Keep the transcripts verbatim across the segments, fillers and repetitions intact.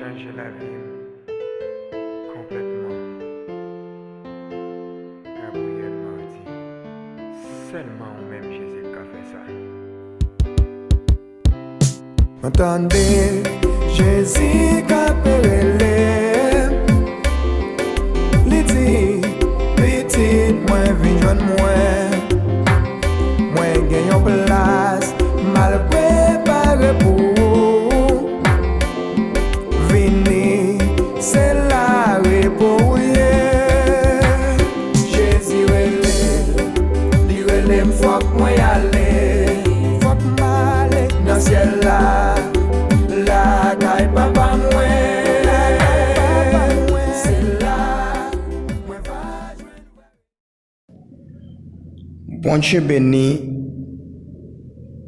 Chanje lavi m konplètman. Gabriel Marty, sèlman ou menm, Jezi, k ka fè sa. Mwen tande Jezi k ap rele m. Li di, "Pitit mwen, vin jwenn mwen. Mwen gen yon plas m al prepare pou ou. Vini, se la repo ou ye." Jezi rele, li rele m, fòk mwen ale, fòk m ale nan syèl la, lakay Papa mwen. Se la mwen va jwenn. Bondye beni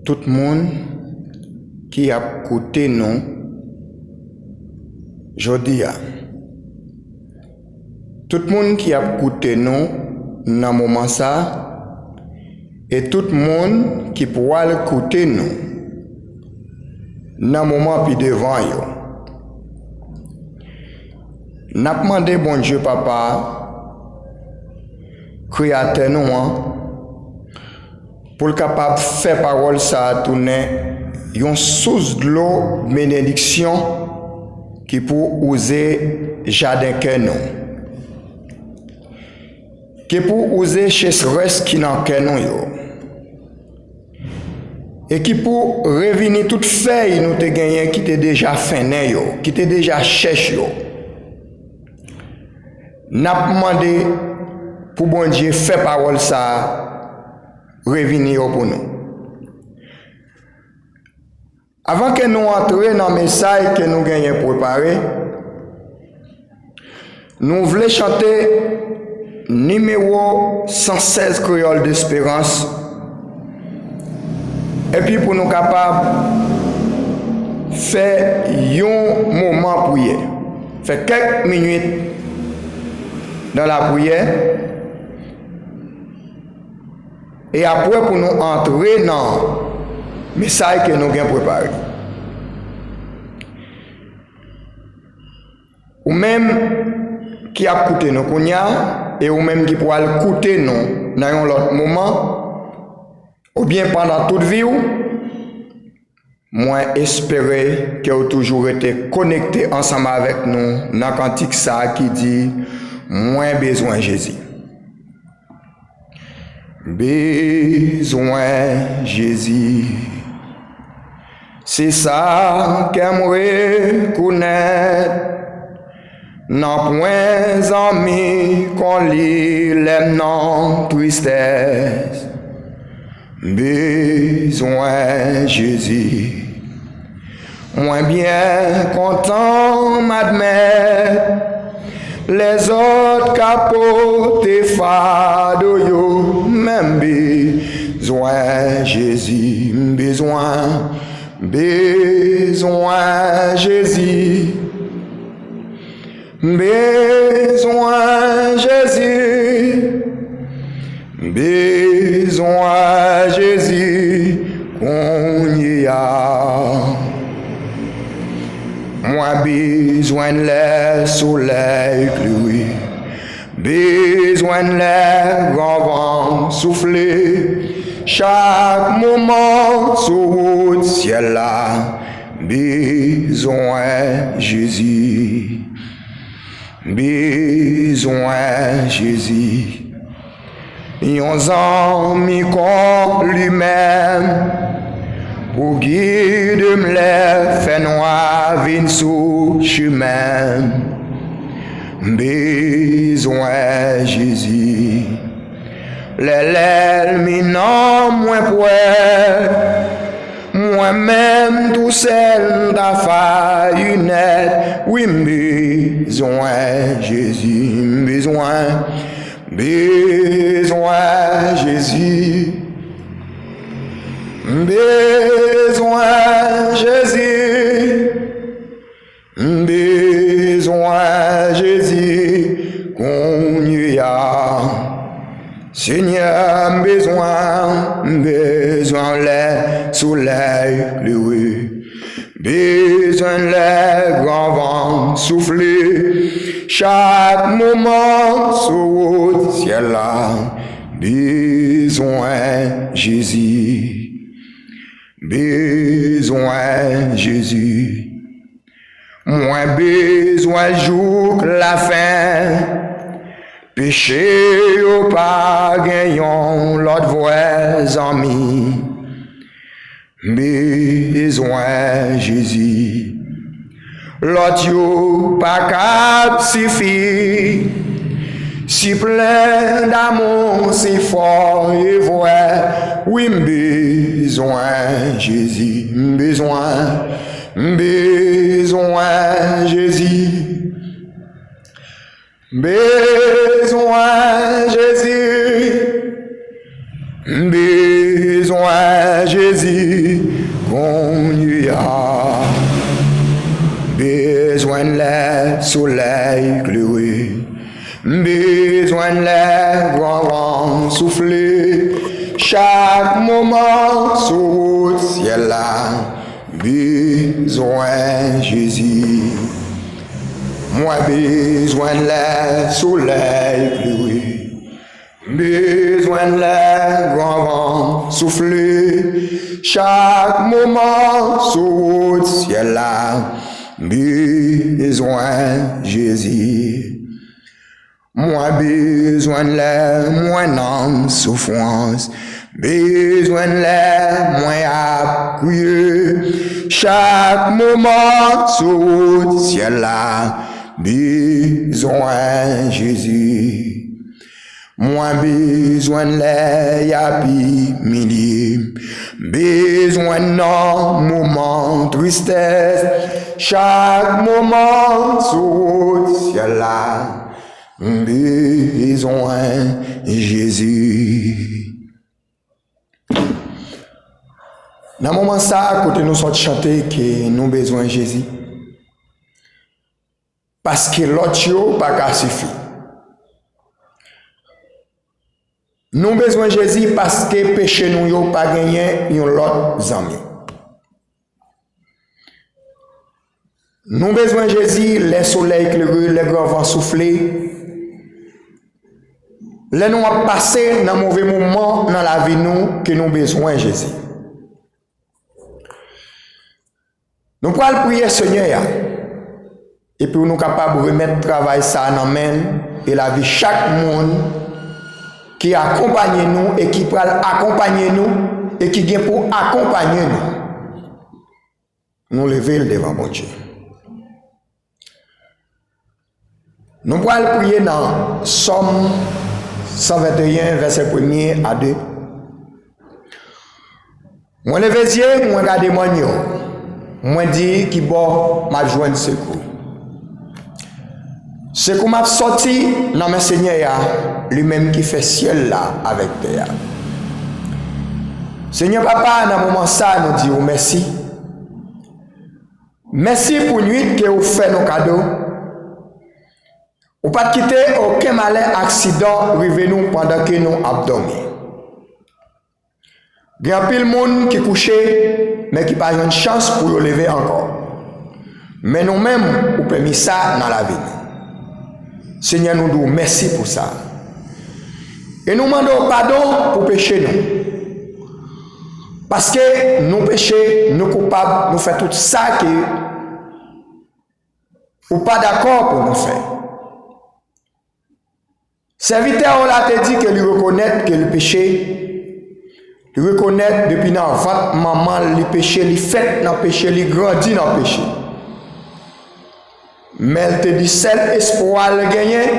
tout moun ki ap koute nou jodi a. Tout moun ki ap koute nou nan moman sa, e tout moun ki pwal koute nou nan moman pi devan yo. N ap mande Bondye Papa, Kreyatè nou an, pou l kapab fè pawòl sa a tounen yon sous dlo benediksyon ki pou wouze jaden kè nou, ki pou wouze sechrès ki nan kè nou yo, e ki pou revini tout fèy nou te genyen ki te deja fennen yo, ki te deja chèch yo. N ap mande pou Bondye fè pawòl sa a revini yo pou nou. Avan ke nou antre nan mesaj ke nou genyen prepare, nou vle chante nimewo san sèz Kreyòl Desperans, epi pou nou kapab fè yon moman priyè, fè kèk minit nan lapriyè. E apre pou nou antre nan mesaj ke nou gen prepare. Ou menm ki ap koute nou kounye a, e ou menm ki pral koute nou nan yon lòt moman, oubyen pandan tout vi w, mwen espere ke w toujou rete konekte ansanm avèk nou nan kantik sa a ki di, "Mwen bezwen Jezi." Bezwen Jezi. Se sa kè m rekonèt. Nanpwen zanmi kon li lè m nan tristès. M bezwen Jezi. Mwen byen kontan m admèt lèzòt ka pote fado yo, men m bezwen Jezi, m bezwen, bezwen Jezi. M bezwen Jezi, m bezwen Jezi kounye a. Mwen bezwen lè solèy klere, bezwen lè gran van soufle. Chak moman sou wout syèl la, bezwen Jezi. Bezwen Jezi. Yon zanmi kon li menm pou gide m lè fènwa vin sou chimen m. Bezwen Jezi. Lè lènmi nan mwen pwè, mwen menm tousèl m ta fayi nèt. Wi, m bezwen Jezi, m bezwen, bezwen Jezi. M bezwen Jezi. M bezwen Jezi kounye a. Senyè, m bezwen, m bezwen lè solèy klere. M Bezwen lè gran van soufle, chak moman sou wout syèl la, bezwen Jezi, bezwen Jezi. Mwen bezwen jouk lafen, peche yo pa gen yon lòt vwè zanmi. M bezwen Jezi. Lòt yo pa kab sifi. Si plen damou, si fò e vwè, wi, m bezwen Jezi. M bezwen, m bezwen Jezi. M bezwen Jezi. M bezwen Jezi kounye a. M bezwen lè solèy klere. M bezwen lè gran van soufle. Chak moman sou wout syèl la. M bezwen Jezi. Mwen bezwen lè solèy klere. M bezwen lè gran van soufle. Chak moman sou wout syèl la, m bezwen Jezi. Mwen bezwen lè mwen nan soufrans. Bezwen lè mwen ap kriye. Chak moman sou wout syèl la, bezwen Jezi. Mwen bezwen lè y ap imilye m. Bezwen nan moman tristès. Chak moman sou wout syèl la, m bezwen Jezi. Nan moman sa a, kote nou sot chante ke nou bezwen Jezi, paske lòt yo pa ka sifi. Nou bezwen Jezi paske peche nou yo pa genyen yon lòt zanmi. Nou bezwen Jezi lè solèy klere, lè gran van soufle, lè nou ap pase nan move moman nan lavi nou ke nou bezwen Jezi. Nou pral priye Senyè a, epi nou kapab remèt travay sa a nan men l e lavi chak moun ki akonpanye nou e ki pral akonpanye nou e ki gen pou akonpanye nou. Nou leve l devan Bondye. Nou pral priye nan Sòm san venteyen, vèsè premye a de. Mwen leve zye m, mwen gade mòn yo. Mwen di, ki bò m ap jwenn sekou? Sekou m ap sòti nan men Senyè a, li menm ki fè syèl la avèk tè a. Senyè Papa, nan moman sa a, nou di w mèsi. Mèsi pou nuit ke ou fè nou kado. Ou pa t kite okenn malè, aksidan rive nou pandan ke nou ap dòmi. Gen anpil moun ki kouche, men ki pa jwenn chans pou yo leve ankò. Men nou menm, ou pèmi sa nan lavi nou. Senyè, nou di w mèsi pou sa. E nou mande w padon pou peche nou. Paske nou peche, nou koupab, nou fè tout sa ke ou pa dakò pou nou fè. Sèvitè w la te di ke li rekonèt ke li peche. Li rekonèt depi nan vant manman l, li peche, li fèt nan peche, li grandi nan peche. Men l te di sèl espwa l genyen,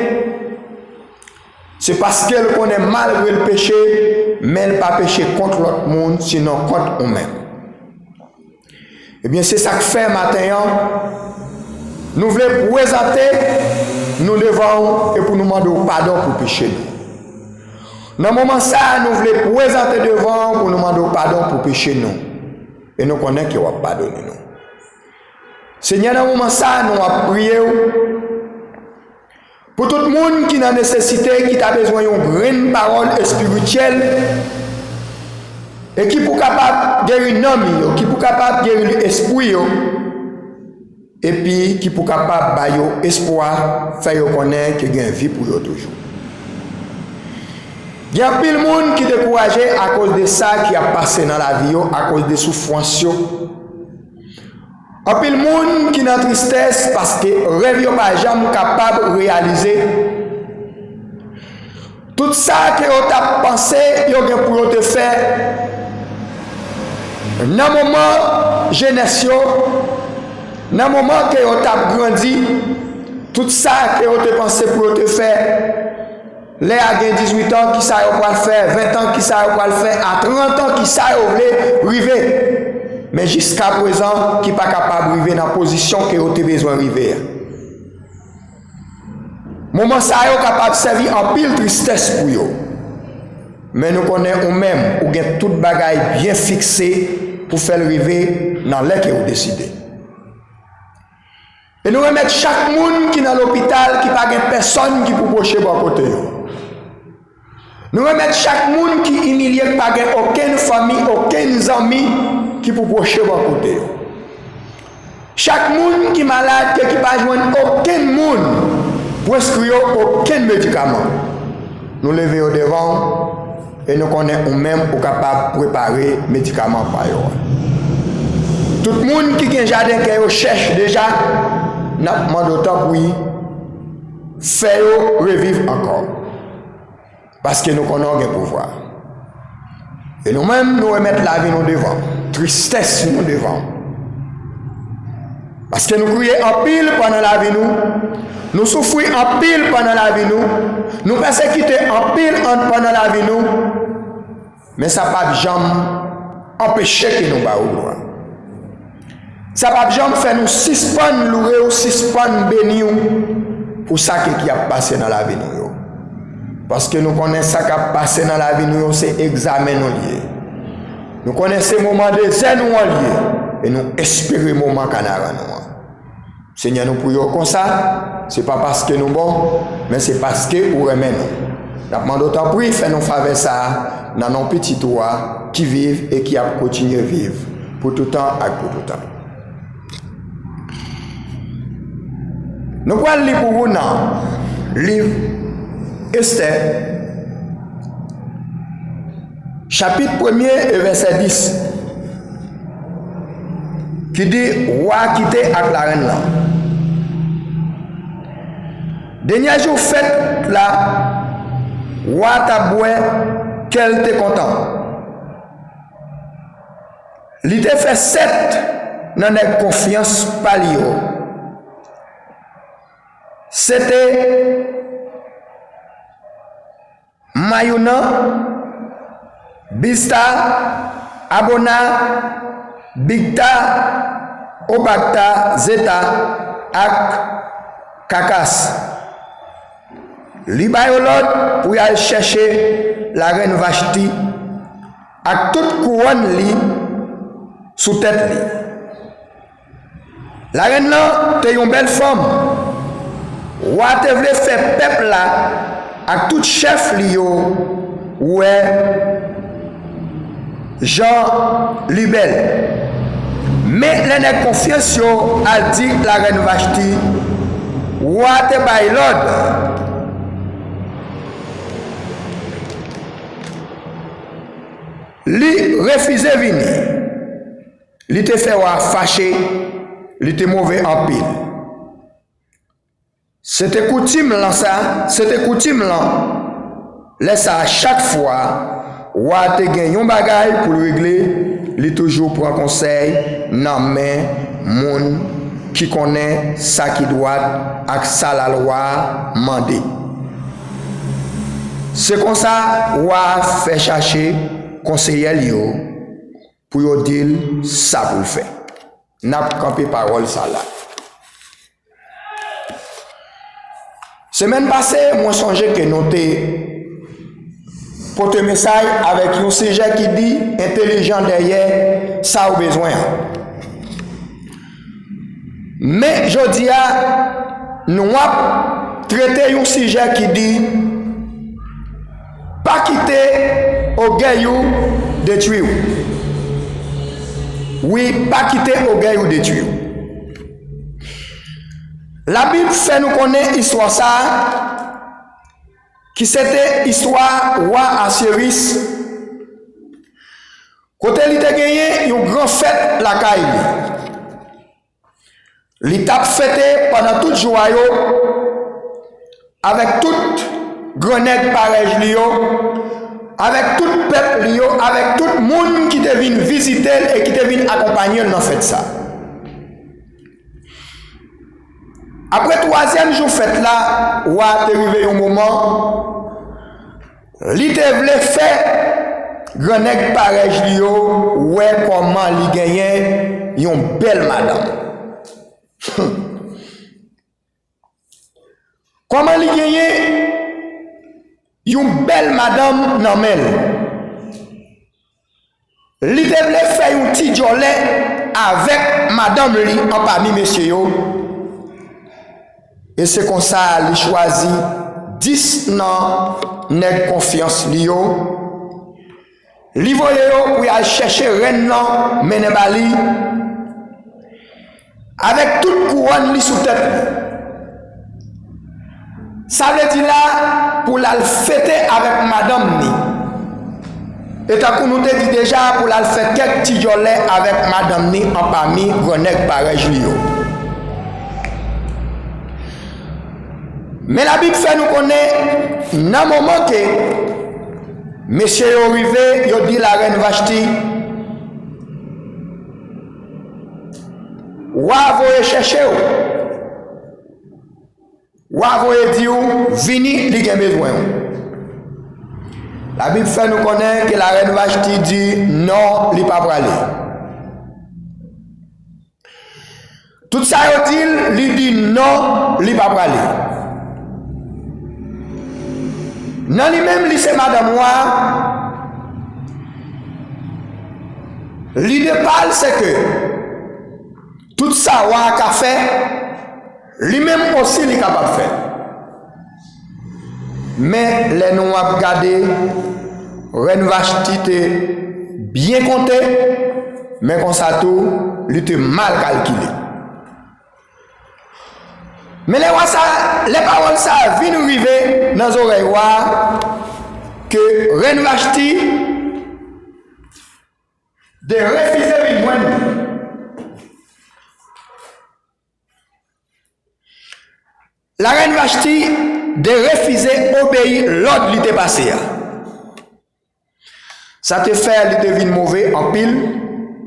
se paske l konnen malgre l peche, men l pa peche kont lòt moun, sinon kont ou menm. Ebyen, se sa k fè maten an, nou vle prezante nou devan w e pou nou mande w padon pou peche nou. Nan moman sa a, nou vle prezante devan w pou nou mande w padon pou peche nou. E nou konnen ke w ap padone nou. Senyè, nan moman sa a, nou ap priye w pou tout moun ki nan nesesite, ki ta bezwen yon grenn pawòl espirityèl, e ki pou kapab geri nanm yo, ki pou kapab geri espri yo, epi ki pou kapab ba yo espwa, fè yo konnen ke gen vi pou yo toujou. Gen anpil moun ki dekouraje akoz de sa ki ap pase nan lavi yo, akoz de soufrans yo. Anpil moun ki nan tristès paske rèv yo pa janm kapab reyalize. Tout sa ke yo t ap panse yo gen pou yo te fè nan moman jenès yo, nan moman ke yo t ap grandi, tout sa ke yo te panse pou yo te fè, lè a gen dizuit an, kisa yo pral fè, ven an, kisa yo pral fè, a trant an, kisa yo vle rive, men jiska prezan ki pa kapab rive nan pozisyon ke yo te bezwen rive a. Moman sa yo kapab sèvi anpil tristès pou yo. Men nou konnen ou menm, ou gen tout bagay byen fikse pou fè l rive nan lè ke ou deside. E nou remèt chak moun ki nan lopital, ki pa gen pèsonn ki pou pwoche bò kote yo. Nou remèt chak moun ki imilye, ki pa gen okenn fanmi, okenn zanmi ki pou pwoche bò kote yo. Chak moun ki malad ke ki pa jwenn okenn moun pou enskri yo okenn medikaman. Nou leve yo devan w e nou konnen ou menm ou kapab prepare medikaman pa yo a. Tout moun ki gen jaden kè yo chèch deja, n ap mande w tanpri, fè yo reviv ankò. Paske nou konnen w gen pouvwa. E nou menm, nou remèt lavi nou devan w, tristès nou devan w. Paske nou kriye anpil pandan lavi nou, nou soufri anpil pandan lavi nou, nou pèsekite anpil an, pandan lavi nou, men sa p ap janm anpeche ke nou ba w glwa. Sa p ap janm fè nou sispann loure w, sispann beni w pou sa ke ki ap pase nan lavi nou yo. Paske nou konnen sa k ap pase nan lavi nou yo se egzamen nou l ye. Nou konnen se moman dezè nou an l ye, e nou espere moman kanaran nou an. Senyè, nou priye w konsa, se pa paske nou bon, men se paske ou renmen nou. N ap mande w tanpri, fè nou favè sa a, nan non Pitit ou a, ki viv e ki ap kontinye viv pou toutan ak pou toutan. Nou pral li pou ou nan liv Estè, chapit premye e vèsè dis, ki di, wa a kite ak larenn lan. Dènyè jou fèt la, wa a t ap bwè, kè l te kontan. Li te fè sèt nan nèg konfyans pa li yo. Se te Mayounan, Bizta, Abona, Bigta, Obakta, Zeta ak Kakas. Li ba yo lòd pou y al chèche larèn Vachti ak tout kouwòn li sou tèt li. Larèn lan te yon bèl fanm. Wa a te vle fè pèp la ak tout chèf li yo wè jan li bèl. Men lè nèg konfyans yo al di larèn Vachti, wa a te bay lòd. Li refize vini. Li te fè wa a fache, li te move anpil. Se te koutim lan sa, se te koutim lan. Lè sa a, chak fwa wa a te gen yon bagay pou l regle, li toujou pran konsèy nan men moun ki konnen sa ki dwat ak sa lalwa a mande. Se konsa, wa a fè chache konseyè l yo pou yo di l sa pou l fè. N ap kanpe pawòl sa la. Semèn pase, mwen sonje ke nou te pote mesaj avèk yon sijè ki di entèlijan dèyè sa w bezwen an. Men jodi a, nou ap trete yon sijè ki di, pa kite ògèy ou detwi w. Wi, pa kite ògèy ou detwi w. Labib fè nou konnen istwa sa a, ki se te istwa wa Asiris, kote li te genyen yon gran fèt lakay li. Li t ap fete pandan tout jou a yo, avèk tout grannèg parèy li yo, avèk tout pèp li yo, avèk tout moun ki te vin vizite l e ki te vin akonpanye l nan fèt sa. Apre twazyèm jou fèt la, wa a te rive yon moman, li te vle fè grannèg parèy li yo wè kòman li genyen yon bèl madanm. Kòman li genyen yon bèl madanm nan men l? Li te vle fè yon ti djòlè avèk madanm li anpami mesye yo. E se konsa li chwazi dis nan nèg konfyans li yo. Li voye yo pou y al chèche rèn nan, mennen ba li, avèk tout kouwòn li sou tèt li. Sa vle di la, pou l al fete avèk madanm ni. E tankou nou te di deja, pou l al fè kèk ti djòlè avèk madanm ni anpami grannèg parèy li yo. Men Labib fè nou konnen, nan moman ke mesye yo rive, yo di larèn Vachti, wa voye chèche w. Wa voye di w vini, li gen bezwen w. Labib fè nou konnen ke larèn Vachti di non, li pa prale. Tout sa yo di l, li di non, li pa prale. Nan li menm, li se madanm wa, lide pa l se ke tout sa wa a ka fè, li menm osi li kapab fè. Men lè nou ap gade, rèn Vachti te byen konte, men konsa tou, li te mal kalkile. Men lè wa sa, lè pawòl sa vin rive nan zòrèy wa a, ke rèn Vachti te refize vin jwenn li. Larèn Vachti te refize obeyi lòd li te pase a. Sa te fè li te vin move anpil,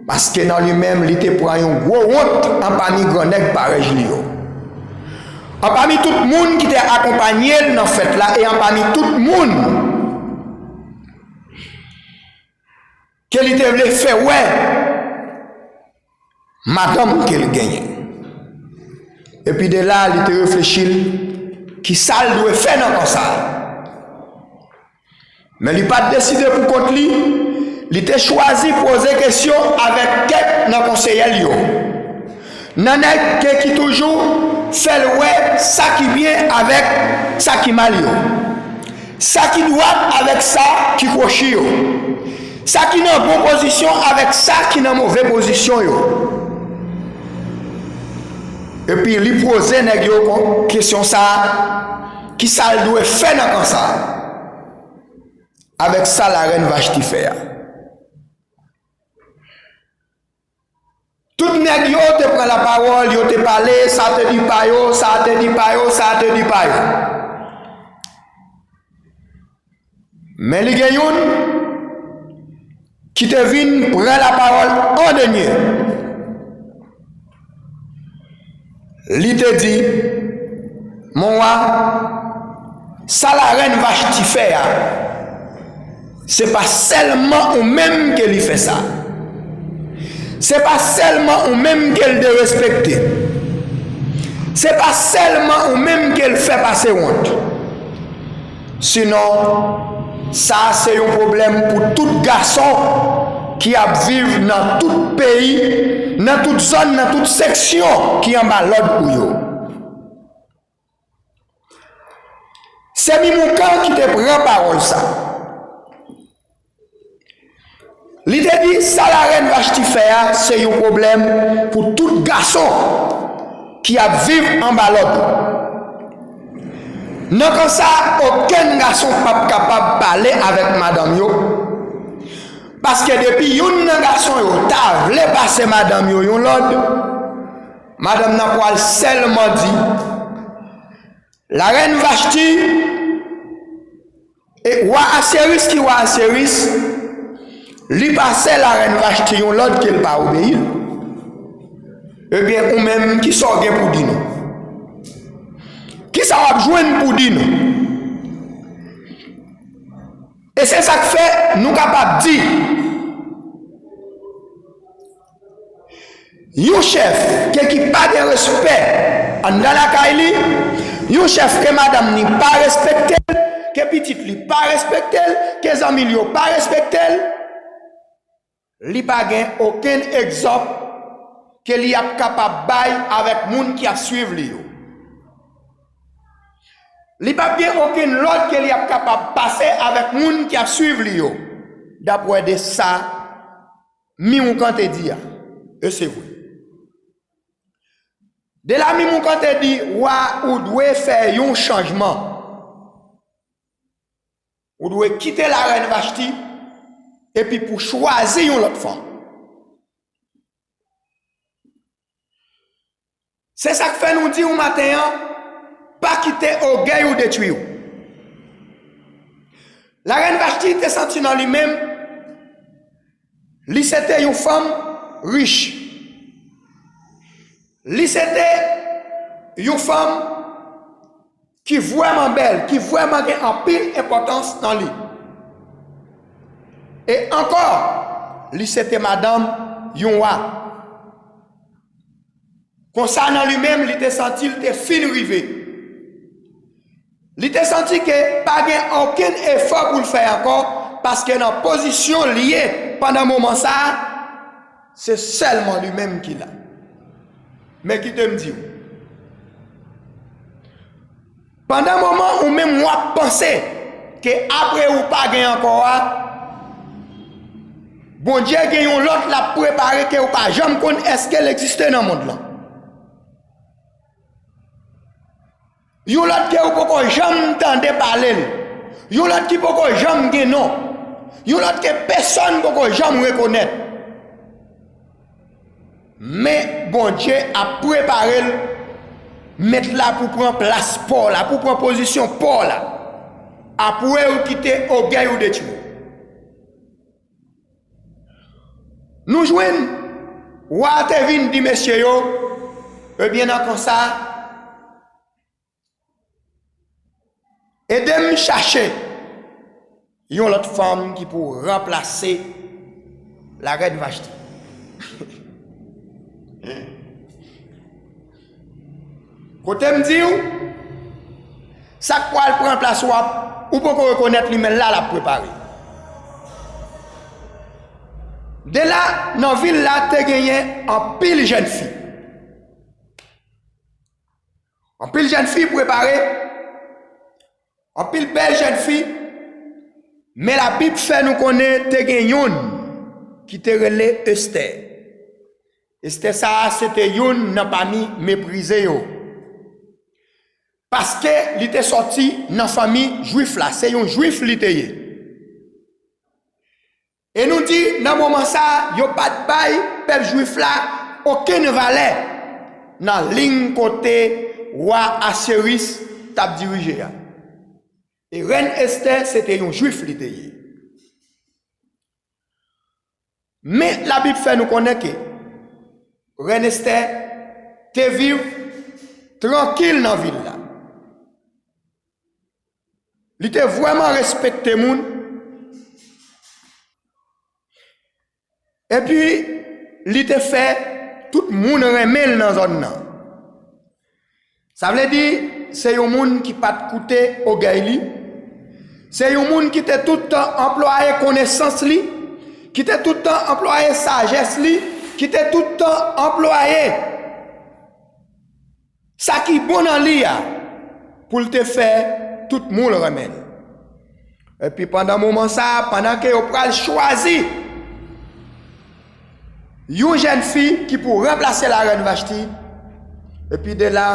paske nan li menm, li te pran yon gwo wont anpami gran nèg parèy li yo. Anpami tout moun ki te akonpanye l nan fèt la, e anpami tout moun ke li te vle fè wè madanm ke l genyen. Epi de la, li te reflechi l ki sa l dwe fè nan ka sa a. Men li pa t deside pou kont li, li te chwazi poze kesyon avèk kèk nan konseyè l yo. Nan nèg ke ki toujou fè l wè sa ki byen avèk sa ki mal yo. Sa ki dwat avèk sa ki kwochi yo. Sa ki nan bon pozisyon avèk sa ki nan move pozisyon yo. Epi li poze nèg yo kon-, kesyon sa a, ki sa l dwe fè nan ka sa a? Avèk sa larèn Vachti fè a. Tout nèg yo te pran lapawòl, yo te pale, sa te di pa yo, sa te di pa yo, sa te di pa yo. Men li gen youn ki te vin pran lapawòl an dènye. Li te di, "Mon wa, sa larèn Vachti fè a, se pa sèlman ou menm ke li fè sa. Se pa sèlman ou menm ke l derespekte. Se pa sèlman ou menm ke l fè pase wont." Sinon, sa a se yon pwoblèm pou tout gason ki ap viv nan tout peyi, nan tout zòn, nan tout seksyon ki anba lòd ou yo. Se Mimoukan ki te pran pawòl sa. Li te di, "Sa larèn Vachti fè a, se yon pwoblèm pou tout gason." ki ap viv anba lòd. Nan ka sa, okenn gason p ap kapab pale avèk madanm yo, paske depi youn nan gason yo ta vle pase madanm yo yon lòd, madanm nan pral sèlman di, Larèn Vachti, e wa Asyéris ki wa Asyéris, li pase Larèn Vachti yon lòd ke l pa obeyi l. Ebyen, ou menm, kisa w gen pou di nou? Kisa w ap jwenn pou di nou? E se sa k fè nou kapab di, yon chèf ke ki pa gen respè anndan lakay li, yon chèf ke madanm ni pa respekte l, ke pitit li pa respekte l, ke zanmi l yo pa respekte l, li pa gen okenn egzanp ke li ap kapab bay avèk moun ki ap swiv li yo. Li p ap gen okenn lòd ke li ap kapab pase avèk moun ki ap swiv li yo, dapre de sa Mimoukan te di a. E se vre. De la Mimoukan te di, wa, ou dwe fè yon chanjman. Ou dwe kite Larèn Vachti epi pou chwazi yon lòt fanm. Se sa k fè nou di w maten an, pa kite ògèy ou detwi w. Larèn Vachti te santi nan li menm, li se te yon fanm rich. Li se te yon fanm ki vrèman bèl, ki vrèman gen anpil enpòtans nan li. E ankò, li se te madanm yon wa. Konsa, nan li menm, li te santi l te fin rive. Li te santi ke pa gen okenn efò pou l fè ankò, paske nan pozisyon l ye pandan moman sa a, se sèlman li menm ki la. Men kite m di w, pandan moman ou menm w ap panse ke apre ou pa gen ankò a, Bondye gen yon lòt l ap prepare ke ou pa janm konn èske l egziste nan mond lan. Yon lòt ke ou poko janm tande pale l. Yon lòt ki poko janm gen non. Yon lòt ke pèsonn poko janm rekonèt. Men Bondye ap prepare l, met la pou pran plas pa w la, pou pran pozisyon pa w la. Apre ou kite ògèy ou detwi w. Nou jwenn wa a te vin di mesye yo, ebyen, nan konsa, ede m chache yon lòt fanm ki pou ranplase Larèn Vachti. Kote m di w, sa k pral pran plas w ap, ou poko rekonèt li, men la l ap prepare. De la, nan vil la, te genyen anpil jèn fi. Anpil jèn fi prepare, anpil bèl jèn fi, men Labib fè nou konnen te gen youn ki te rele Estè. Estè sa a, se te youn nan pami meprize yo. Paske li te sòti nan fanmi jwif la, se yon jwif li te ye. E nou di, nan moman sa a, yo pa t bay pèp jwif la okenn valè nan liy kote wa Asyéris t ap dirije a. E rèn Estè, se te yon jwif li te ye. Men Labib fè nou konnen ke rèn Estè te viv trankil nan vil la. Li te vrèman respekte moun. Epi, li te fè tout moun renmen l nan zòn nan. Sa vle di, se yon moun ki pa t koute ògèy li. Se yon moun ki te tout tan anplwaye konesans li, ki te tout tan anplwaye sajès li, ki te tout tan anplwaye sa ki bon nan li a, pou l te fè tout moun renmen l. Epi pandan moman sa a, pandan ke yo pral chwazi yon jèn fi ki pou ranplase larèn Vachti, Epi de la,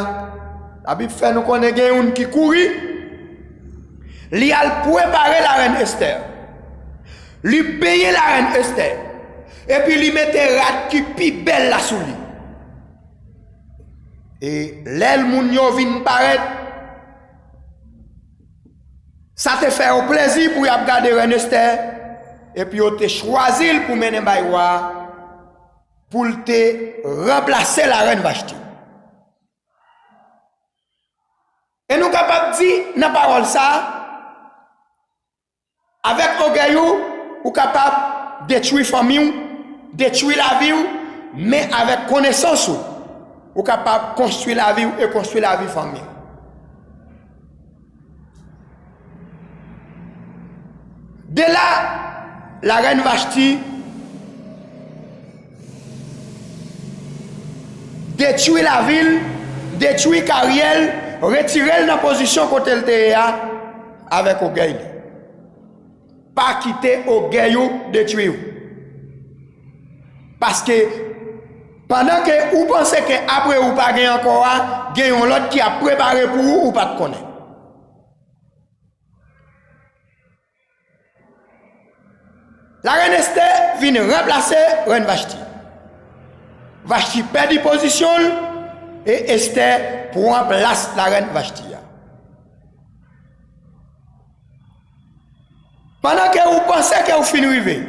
Labib fè nou konnen gen youn ki kouri, li al prepare larèn Estè. Li benyen larèn Estè. Epi li mete rad ki pi bèl la sou li. E lè moun yo vin parèt, sa te fè yo plezi pou y ap gade rèn Estè, epi yo te chwazi l pou mennen bay wa a, pou l te ranplase larèn Vachti. E nou kapab di nan pawòl sa a, avèk ògèy ou, ou kapab detwi fanmi w, detwi lavi w, men avèk konesans ou, ou kapab konstwi lavi w e konstwi lavi fanmi w. De la, larèn Vachti detwi lavi l, detwi karyè l, retire l nan pozisyon kote l te ye a avèk ògèy li. Pa kite ògèy ou detwi w. Paske pandan ke ou panse ke apre ou pa gen ankò a, gen yon lòt ki ap prepare pou ou, ou pa t konnen. Larèn Estè vin ranplase rèn Vachti. Vachti pèdi pozisyon l e Estè pran plas larèn Vachti a. Pandan ke ou panse ke ou fin rive,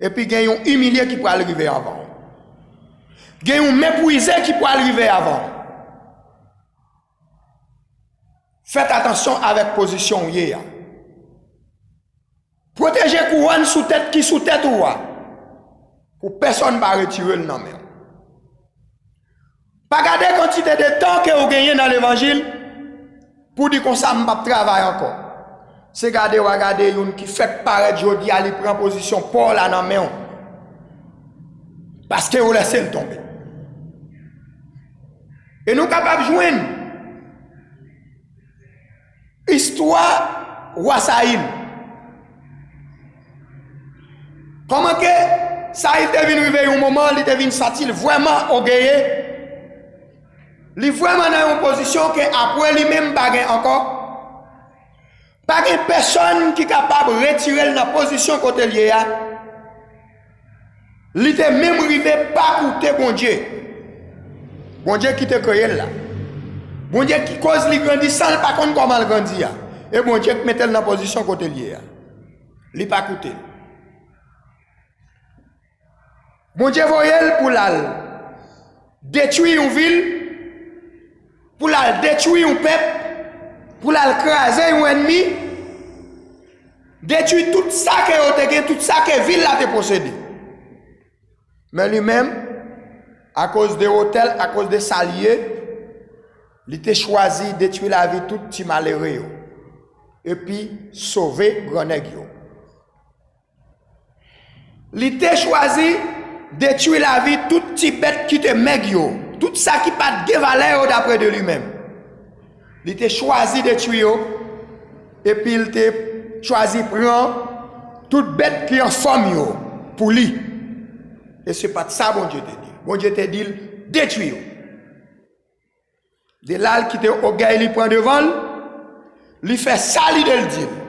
epi gen yon imilye ki pral rive avan w. Gen yon meprize ki pral rive avan w. Fèt atansyon avèk pozisyon w ye a. Pwoteje kouwòn sou tèt ki sou tèt ou a, pou pèsonn pa retire l nan men w. Pa gade kantite de tan ke w genyen nan levanjil pou di konsa, "M p ap travay ankò." Se gade w a gade youn ki fèk parèt jodi a, li pran pozisyon pa w la nan men w. Paske w lèse l tonbe. E nou kapab jwenn istwa wa Sayil. Kòman ke Sayil te vin rive yon moman, li te vin santi l vrèman ògeye. Li vrèman nan yon pozisyon ke apre li menm pa gen ankò. Pa gen pèsonn ki kapab retire l nan pozisyon kote l ye a. Li te menm rive pa koute Bondye. Bondye ki te kreye l la. Bondye ki koz li grandi san l pa konn kòman l grandi a. E Bondye k mete l nan pozisyon kote l ye a. Li pa koute l. Bondye voye l pou l al detwi yon vil, pou l al detwi yon pèp, pou l al kraze yon ènmi, detwi tout sa ke yo te gen, tout sa ke vil la te posede. Men li menm, akoz de wotè l, akoz de sa l ye, li te chwazi detwi lavi tout ti malere yo, epi sove grannèg yo. Li te chwazi detwi lavi tout ti bèt ki te mèg yo, tout sa ki pa t gen valè yo dapre de li menm. Li te chwazi detwi yo, epi l te chwazi pran tout bèt ki anfòm yo pou li. E se pa t sa Bondye te di l. Bondye te di l, "Detwi yo." De la l kite ògèy li pran devan l, li fè sa lide l di l.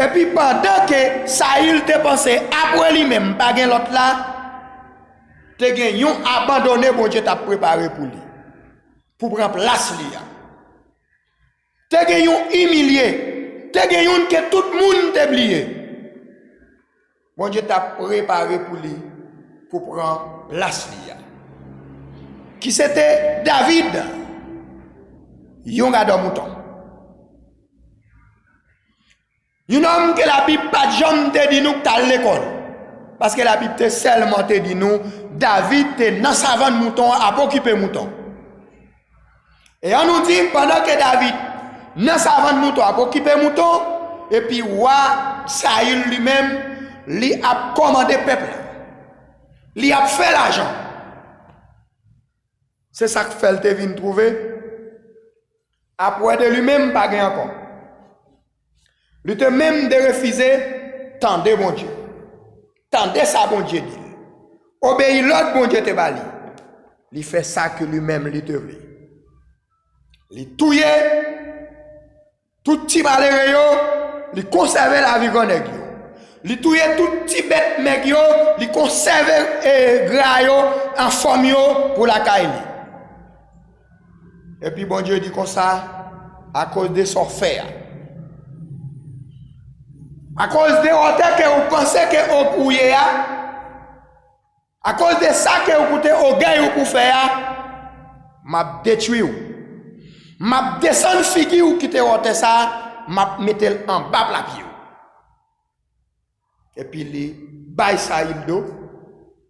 Epi pandan ke Sayil te panse apre li menm pa gen lòt la, te gen yon abandone Bondye t ap prepare pou li, pou pran plas li a. Te gen yon imilye, te gen youn ke tout moun te bliye. Bondye t ap prepare pou li, pou pran plas li a. Ki se te David, yon gadò mouton. Yon nonm ke Labib pa t janm te di nou k t al lekòl. Paske Labib te sèlman te di nou, David te nan savann mouton an ap okipe mouton. E ann nou di, pandan ke David nan savann mouton ap okipe mouton, epi wa Sayil li menm, li ap kòmande pèp la. Li ap fè lajan. Se sa k fè l te vin twouve, apre de li menm pa gen ankò. Li te menm derefize tande Bondye. Tande sa Bondye di l. Obeyi lòd Bondye te ba li. Li fè sa ke li menm li te vle. Li touye tout ti malere yo, li konsève lavi grannèg yo. Li touye tout ti bèt mèg yo, li konsève, e, gra yo an fòm yo pou lakay li. Epi Bondye di konsa, akoz de sa w fè a, akoz de wotè ke ou panse ke ou, ou ye a, akoz de sa ke ou koute ògèy ou pou fè a, m ap detwi w. M ap desann figi w kite wotè sa a, m ap mete l anba pla pye w. Epi li bay Sayil do,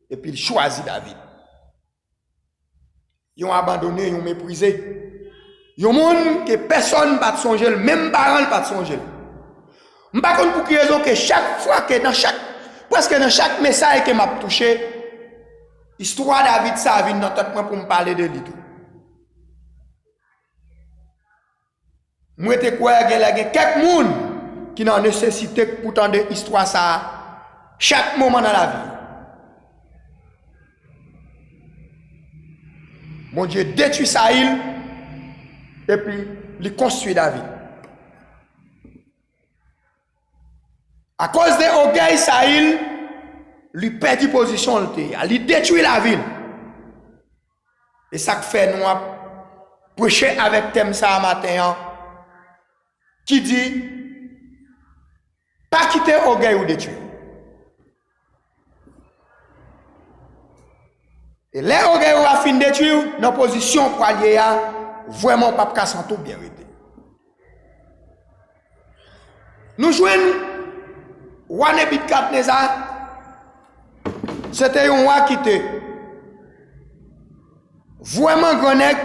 epi l chwazi David. Yon abandone, yon meprize. Yon moun ke pèsonn pa t sonje l, menm paran l pa t sonje l. M pa konn pou ki rezon ke chak fwa ke nan chak, prèske nan chak mesaj ke m ap touche, istwa David sa a vin nan tèt mwen pou m pale de li tou. Mwen te kwè genlè gen kèk moun ki nan nesesite pou tande istwa sa a chak moman nan lavi yo. Bondye detwi Sayil, epi li konstwi David. Akoz de ògèy Sayil, li pèdi pozisyon l te a, li detwi lavi l. E sa k fè nou ap preche avèk tèm sa a maten an, ki di, pa kite ògèy ou detwi w. E lè ògèy ou a fin detwi w, nan pozisyon w pral ye a, vrèman w p ap ka santi w byen rete. Nou jwenn wa Nebikadneza, se te yon wa ki te vrèman grannèg,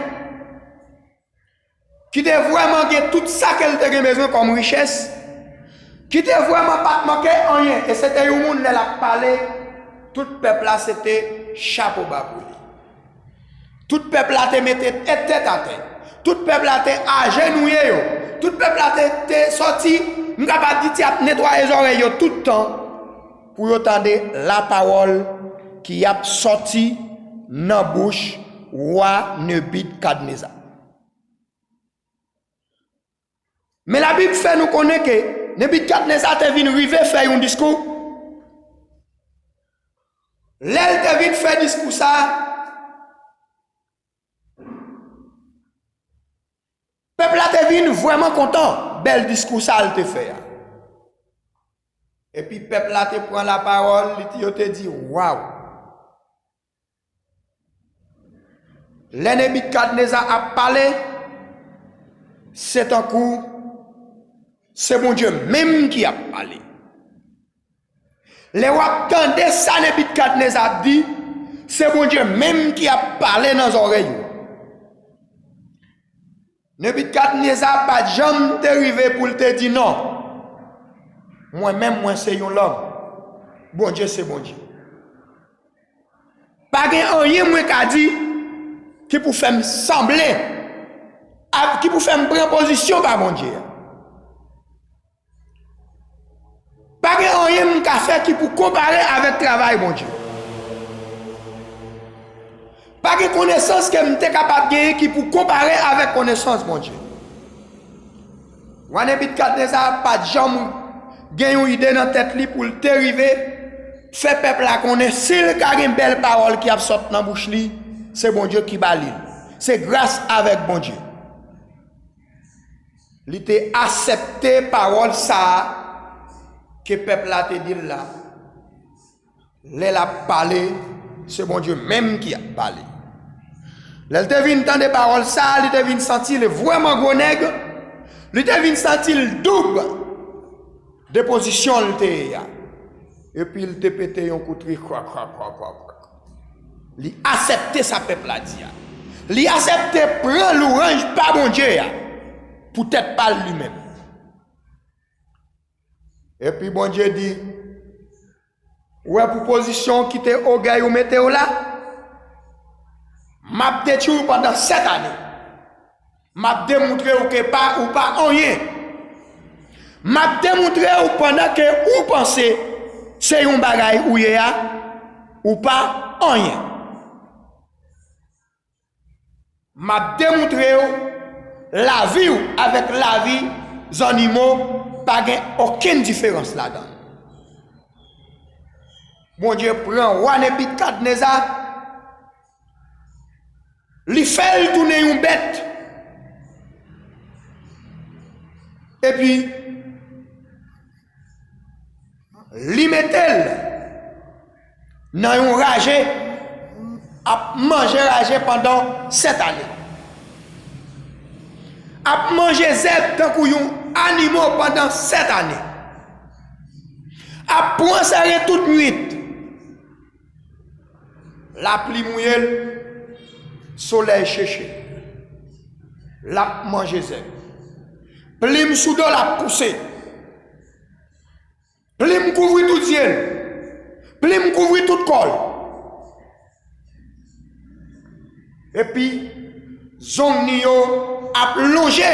ki te vrèman gen tout sa ke l te gen bezwen kòm richès, ki te vrèman pa t manke anyen, e se te yon moun lè l ap pale, tout pèp la se te chapo ba pou li. Tout pèp la te mete tèt, tèt atè. Tout pèp la te ajenouye yo. Tout pèp la te, te sòti, m kapab di, te ap netwaye zòrèy yo tout tan pou yo tande lapawòl ki ap sòti nan bouch wa Nebikadneza. Men Labib fè nou konnen ke Nebikadneza te vin rive fè yon diskou. Lè l te vin fè diskou sa a, pèp la te vin vrèman kontan bèl diskou sa a l te fè a. Epi pèp la te pran lapawòl, li te, yo te di, waw! Lè Nebikadneza ap pale, se tankou se Bondye menm ki ap pale. Lè w ap tande sa Nebikadneza ap di, se Bondye menm ki ap pale nan zòrèy ou. Nebikadneza pa t janm te rive pou l te di non. Mwen menm, mwen se yon lòm. Bondye se Bondye. Pa gen anyen mwen ka di ki pou fè m sanble, a, ki pou fè m pran pozisyon pa Bondye a. Pa gen anyen m ka fè ki pou konpare avèk travay Bondye. Pa gen konesans ke m te kapab genyen ki pou konpare avèk konesans Bondye. Wa Nebikadneza pa t janm gen yon ide nan tèt li pou l te rive fè pèp la konnen si l ka gen bèl pawòl ki ap sot nan bouch li, se Bondye ki ba li l. Se gras avèk Bondye. Li te aksepte pawòl sa a ke pèp la te di l la. Lè l ap pale, se Bondye menm ki ap pale. Lè l te vin tande pawòl sa a, li te vin santi l vrèman gwo nèg. Li te vin santi l doub de pozisyon l te ye a. Epi l te pete yon kout ri, kwa, kwa, kwa, kwa, kwa. Li aksepte sa pèp la di a. Li aksepte pran louwanj pa Bondye a pou tèt pa l li menm. Epi Bondye di, ou wè pou pozisyon w kite ògèy ou mete w la, m ap detwi w pandan sèt ane. M ap demontre w ke pa, ou pa anyen. M ap demontre w pandan ke ou panse se yon bagay ou ye a, ou pa anyen. M ap demontre w lavi w avèk lavi zannimo pa gen okenn diferans ladan l. Bondye pran wa Nebikadneza, li fè l tounen yon bèt, epi li mete l nan yon raje, ap manje raje pandan sèt ane. Ap manje zèb tankou yon animo pandan sèt ane. Ap pran seren tout nwit. Lapli mouye l, solèy cheche l. L ap manje zèb. Plim sou do l ap pouse. Plim kouvri tout zye l. Plim kouvri tout kò l. Epi, zong ni yo ap lonje.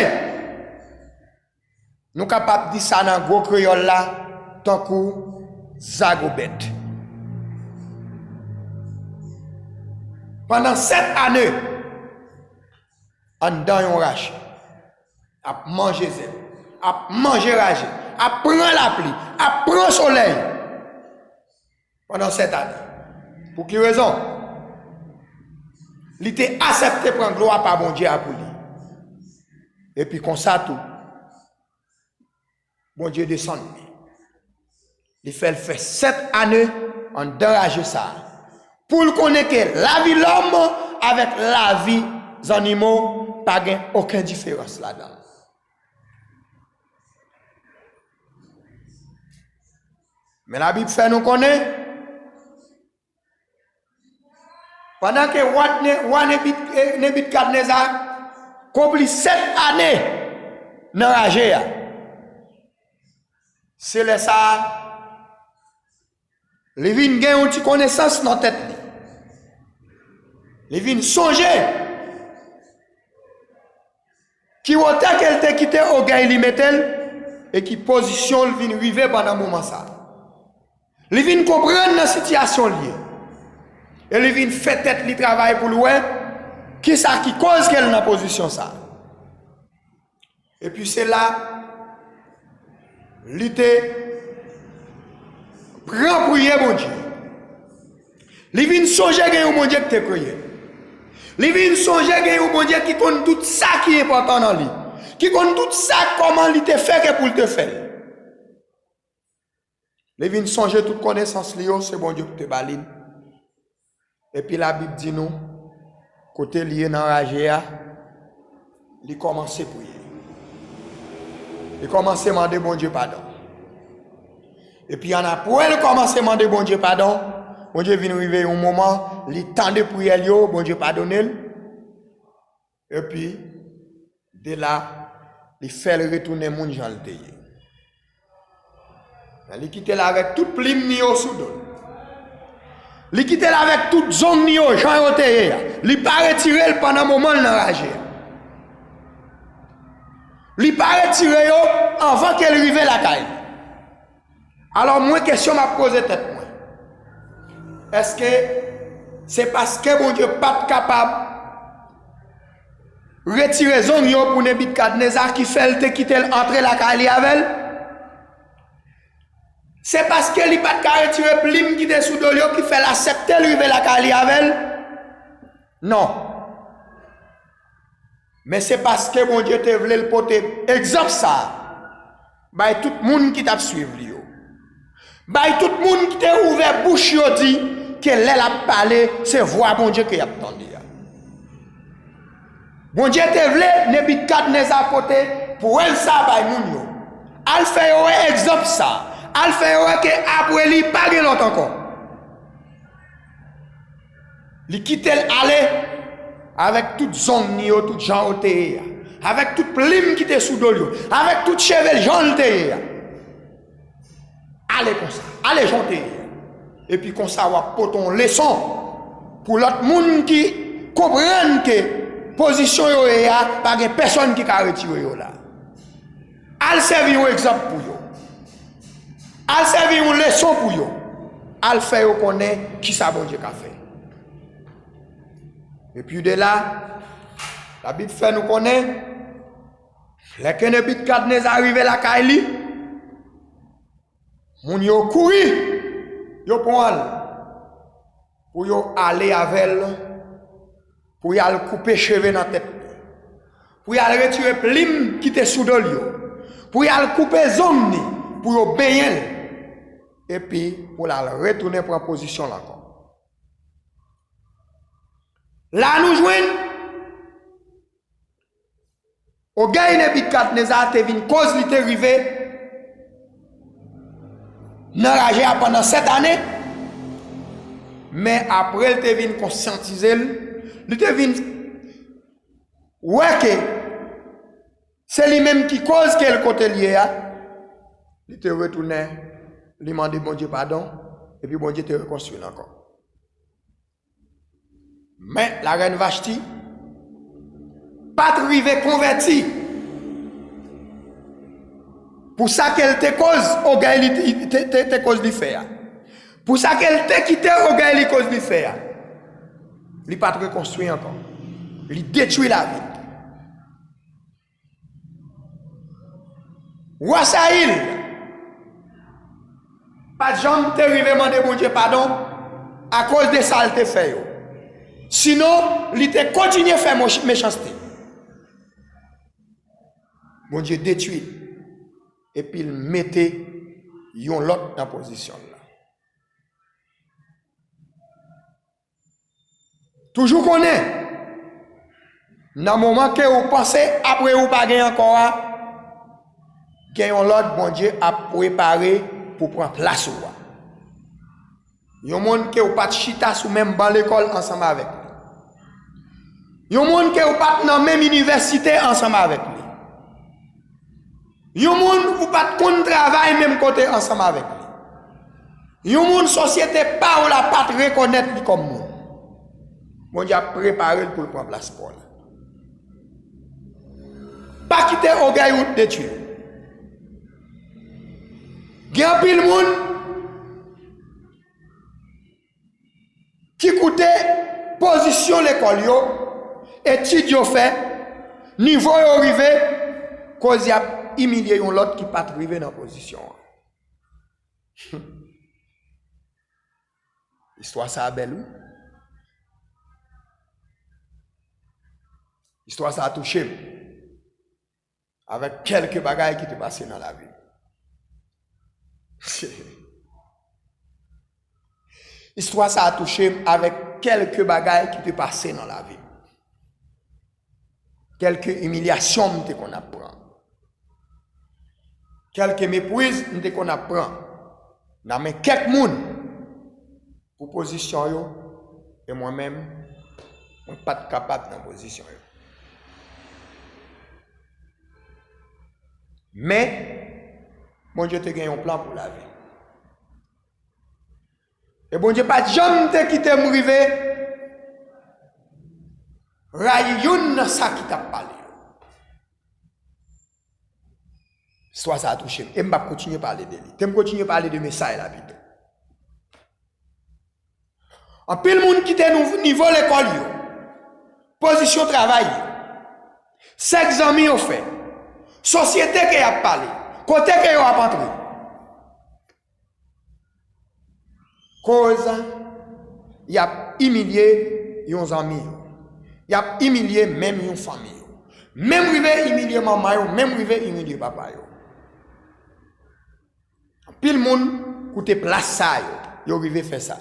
Nou kapab di sa nan gwo kreyòl la, tankou zago bèt. Pandan sèt ane, anndan yon raje, ap manje zèb, ap manje raje, ap pran lapli, ap pran solèy. Pandan sèt ane. Pou ki rezon? Li te aksepte pran glwa pa Bondye a pou li. Epi konsa tou, Bondye desann li. Li fè l fè sèt ane anndan raje sa a, pou l konnen ke lavi lòm avèk lavi zannimo pa gen okenn diferans ladan l. Men Labib fè nou konnen, pandan ke wa Ne-, wa Nebit-, eh, Nebikadneza konpli sèt ane nan raje a, se lè sa a, li vin gen yon ti konesans nan tèt li. Li vin sonje ki wotè ke l te kite ògèy li mete l, e ki pozisyon l vin rive pandan moman sa a. Li vin konprann nan sitiyasyon l ye. E li vin fè tèt li travay pou l wè kisa ki koz ke l nan pozisyon sa a. Epi se la, li te pran priye Bondye. Li vin sonje gen yon Bondye ki te kreye l. Li vin sonje gen yon Bondye ki konn tout sa ki enpòtan nan li, ki konn tout sa kòman li te fè ke pou l te fè l. Li vin sonje tout konesans li yo, se Bondye ki te ba li l. Epi Labib di nou, kote li ye nan raje a, li kòmanse priye. Li kòmanse mande Bondye padon. Epi annapre l kòmanse mande Bondye padon, Bondye vin rive yon moman, li tande priyè l yo, Bondye padone l. Epi, de la, li fè l retounen moun jan l te ye. Men li kite l avèk tout plim ni yo sou do l. Li kite l avèk tout zong ni yo jan yo te ye a. Li pa retire l pandan moman l nan raje a. Li pa retire yo anvan ke l rive lakay li. Alò, mwen, kesyon m ap poze tèt mwen, èske se paske Bondye pa t kapab retire zong yo pou Nebikadneza ki fè l te kite l antre lakay li avè l? Se paske li pa t ka retire plim ki te sou do l yo ki fè l aksepte l rive lakay li avè l? Non. Men se paske Bondye te vle l pote egzanp sa a bay tout moun ki t ap swiv li yo. Bay tout moun ki te ouvè bouch yo di ke lè l ap pale, se vwa Bondye ke y ap tande a. Bondye te vle Nebikadneza pote prèv sa a bay moun yo. Al fè yo wè egzanp sa a. Al fè yo wè ke apre li, pa gen lòt ankò. Li kite l ale avèk tout zong ni yo, tout jan yo te ye a, avèk tout plim ki te sou do l yo, avèk tout cheve l jan l te ye a. Ale konsa, ale jan w te ye a. Epi konsa w ap pote yon leson pou lòt moun ki konprann ke pozisyon yo ye a, pa gen pèsonn ki ka retire yo la. Al sèvi yon egzanp pou yo. Al sèvi yon leson pou yo. Al fè yo konnen kisa Bondye ka fè. Epi de la, Labib fè nou konnen, lè ke Nebikadneza rive lakay li, moun yo kouri, yo pran l pou yo ale avè l, pou y al koupe cheve nan tèt li, pou y al retire plim ki te sou do l yo, pou y al koupe zong li, pou yo benyen l, epi pou l al retounen pran pozisyon l ankò. La nou jwenn ogèy Nebikadneza te vin koz li te rive nan raje a pandan sèt ane, men apre l te vin konsyantize l, li te vin wè ke se li menm ki koz ke l kote l ye a, li te retounen, li mande Bondye padon, epi Bondye te rekonstwi l ankò. Men, larèn Vachti pa t rive konvèti pou sa ke l te koz ogèy li te, te, te, te koz li fè a. Pou sa ke l te kite ogèy li koz li fè a. Li pa t rekonstwi ankò. Li detwi lavi l. Wa Sayil pa t janm te rive mande Bondye padon akoz de sa l te fè yo. Sinon, li te kontinye fè moch-, mechanste. Bondye detwi l, epi l mete yon lòt nan pozisyon l la. Toujou konnen, nan moman ke ou panse apre ou pa gen ankò a, gen yon lòt Bondye ap prepare pou pran plas ou a. Yon moun ke ou pa t chita sou menm ban lekòl ansanm avèk li. Yon moun ke ou pa t nan menm inivèsite ansanm avèk li. Yon moun ou pa t konn travay menm kote ansanm avèk li. Yon moun sosyete pa w la pa t rekonèt li kòm moun. Bondye ap prepare l pou l pran plas pa w la. Pa kite ogèy ou detwi w. Gen anpil moun ki koute pozisyon lekòl yo, etid yo fè, nivo yo rive, koz y ap imilye yon lòt ki pa t rive nan pozisyon an. Istwa sa a bèl, wi. Istwa sa a touche m. Avèk kèlke bagay ki te pase nan lavi m. Istwa sa a touche m avèk kèlke bagay ki te pase nan lavi m. Kèlke imilyasyon m te konn ap pran. Kèlke mepriz m te konn ap pran nan men kèk moun pou pozisyon yo, e mwen menm, mwen pa t kapab nan pozisyon yo. Men, Bondye te gen yon plan pou lavi m. E Bondye pa t janm te kite m rive rayi youn nan sa ki t ap pale yo. Istwa sa a touche m, e m p ap kontinye pale de li. Te m kontinye pale de mesay la pito. Anpil moun kite nou nivo lekòl yo, pozisyon travay yo, sèk zanmi yo fè, sosyete ke y ap pale, kote ke yo ap antre. Koz y ap imilye yon zanmi yo. Y ap imilye menm yon fanmi yo. Menm rive imilye manman yo, menm rive imilye papa yo. Anpil moun koute plas sa yo, yo rive fè sa.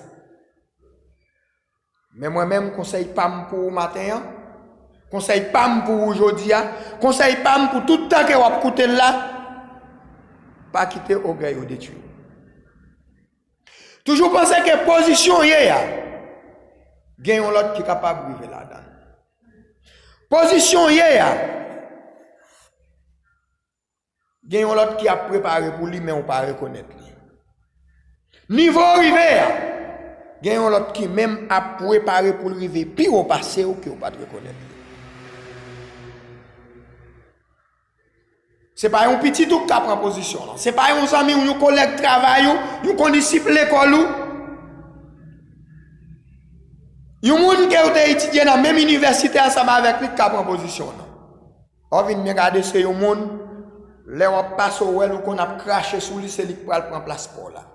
Men mwen menm, konsèy pa m pou ou maten an, konsèy pa m pou ou jodi a, konsèy pa m pou tout tan ke w ap koute l la, pa kite ogèy ou detwi w. Toujou panse ke pozisyon w ye a, gen yon lòt ki kapab rive ladan l. Pozisyon w ye a, gen yon lòt ki ap prepare pou li, men ou pa rekonèt li. Nivo w rive a, gen yon lòt ki menm ap prepare pou l rive pi wo pase w ke w pa t rekonèt li. Se pa yon pitit ou k ka pran pozisyon lan. Se pa yon zanmi w, yon kolèg travay ou, yon kondisip lekòl ou. Yon moun ke ou te etidye nan menm inivèsite ansanm avèk li k ka pran pozisyon w nan. Ou vin byen gade, se yon moun, lè w ap pase w wè l, ou konn ap krache sou li, se li k pral pran plas pa w la.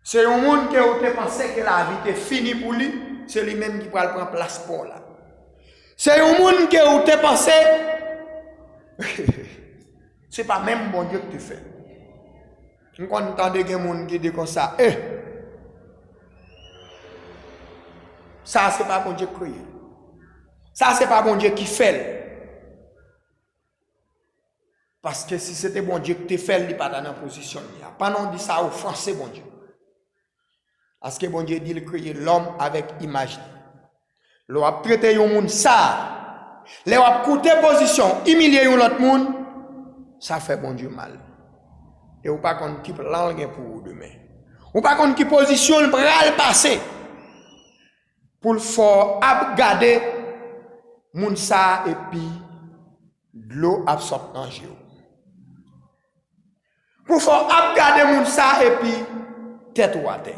Se yon moun ke ou te panse ke lavi te fini pou li, se li menm ki pral pran plas pa w la. Se yon moun ke ou te panse se pa menm Bondye ki te fè l. M konn tande gen moun ki di konsa, eh, sa se pa Bondye ki kreye l. Sa se pa Bondye ki fè l. Paske si se te Bondye ki te fè l, li pa ta nan pozisyon li a. Pandan w di sa, w ofanse Bondye. Paske Bondye di l kreye lòm avèk imaj li. Lè w ap trete yon moun sa, lè w ap koute pozisyon w, imilye yon lòt moun, sa fè Bondye mal. E ou pa konn ki plan l gen pou ou demen. Ou pa konn ki pozisyon l pral pase pou l fè w ap gade moun sa epi dlo ap sot nan je w. Pou fè w ap gade moun sa epi tèt ou atè.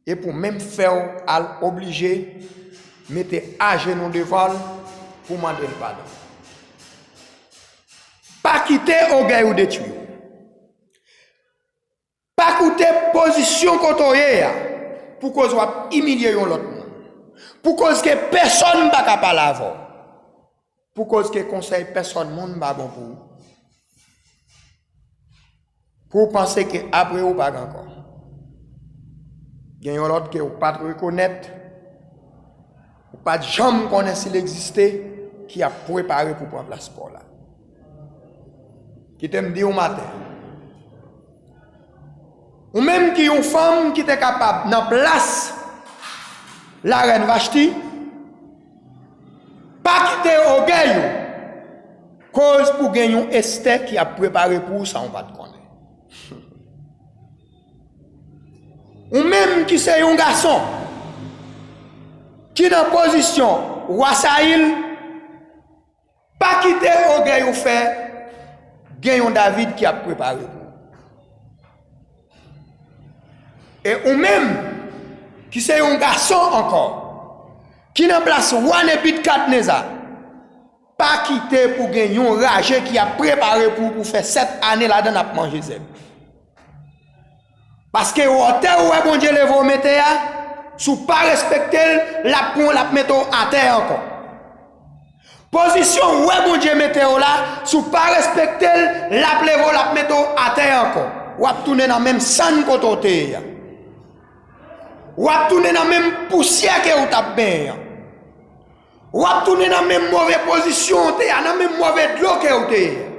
E pou menm fè w al oblije mete ajenou devan l pou mande l padon. Pa kite ògèy ou detwi w. Pa koute pozisyon kote w ye a pou koz w ap imilye yon lòt moun. Pou koz ke pèsonn pa ka pale avè w. Pou koz ke konsèy pèsonn moun pa bon pou ou. Pou w panse ke apre ou pa gen ankò. Gen yon lòt ke ou pa t rekonèt, ou pa t janm konnen si l egziste, ki ap prepare pou pran plas pa w la. Kite m di w maten. Ou menm ki yon fanm ki te kapab nan plas larèn Vashti, pa kite ògèy ou koz pou gen yon Estè ki ap prepare pou ou san ou pa t konnen. Ou menm ki se yon gason ki nan pozisyon wa Sayil, pa kite ògèy ou fè gen yon David ki ap prepare pou ou. E ou menm ki se yon gason ankò, ki nan plas wa Nebikadneza, pa kite pou gen yon raje ki ap prepare pou ou pou fè sèt ane ladan l ap manje zèb. Paske wotè ou wè Bondye leve w mete a, si w pa respekte l, l ap pran w, l ap mete w atè ankò. Pozisyon ou wè Bondye mete w la, si w pa respekte l, l ap leve w, l ap mete w atè ankò. W ap tounen nan menm sann kote w te ye a. W ap tounen nan menm pousyè ke w t ap benyen an. W ap tounen nan menm move pozisyon w te a, nan menm move dlo ke w te ye,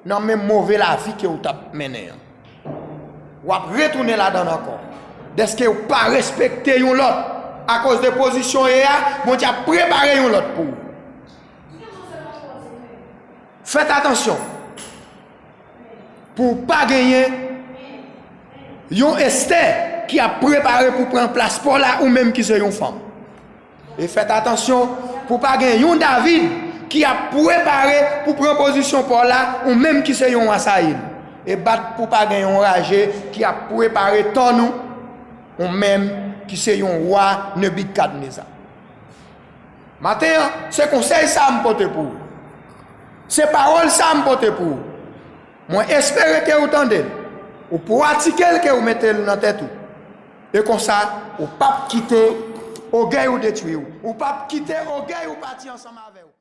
nan menm move lavi ke w t ap mennen an. W ap retounen ladan l ankò. Dèske w pa respekte yon lòt. Akoz de pozisyon w ye a, Bondye ap prepare yon lòt pou ou. Fèt atansyon pou w pa genyen yon Estè ki ap prepare pou pran plas pa w la, ou menm ki se yon fanm. E fèt atansyon pou pa gen yon David ki ap prepare pou pran pozisyon pa w la, ou menm ki se yon wa Sayil. E bat pou pa gen yon raje ki ap prepare tòn ou, ou menm ki se yon wa Nebikadneza. Maten an, se konsèy sa a m pote pou ou. Se pawòl sa a m pote pou ou. Mwen espere ke ou tande l, ou pratike l, ke ou mete l nan tèt ou. E konsa, ou p ap kite ògèy ou detwi w. Ou p ap kite ògèy ou pati ansanm avè w.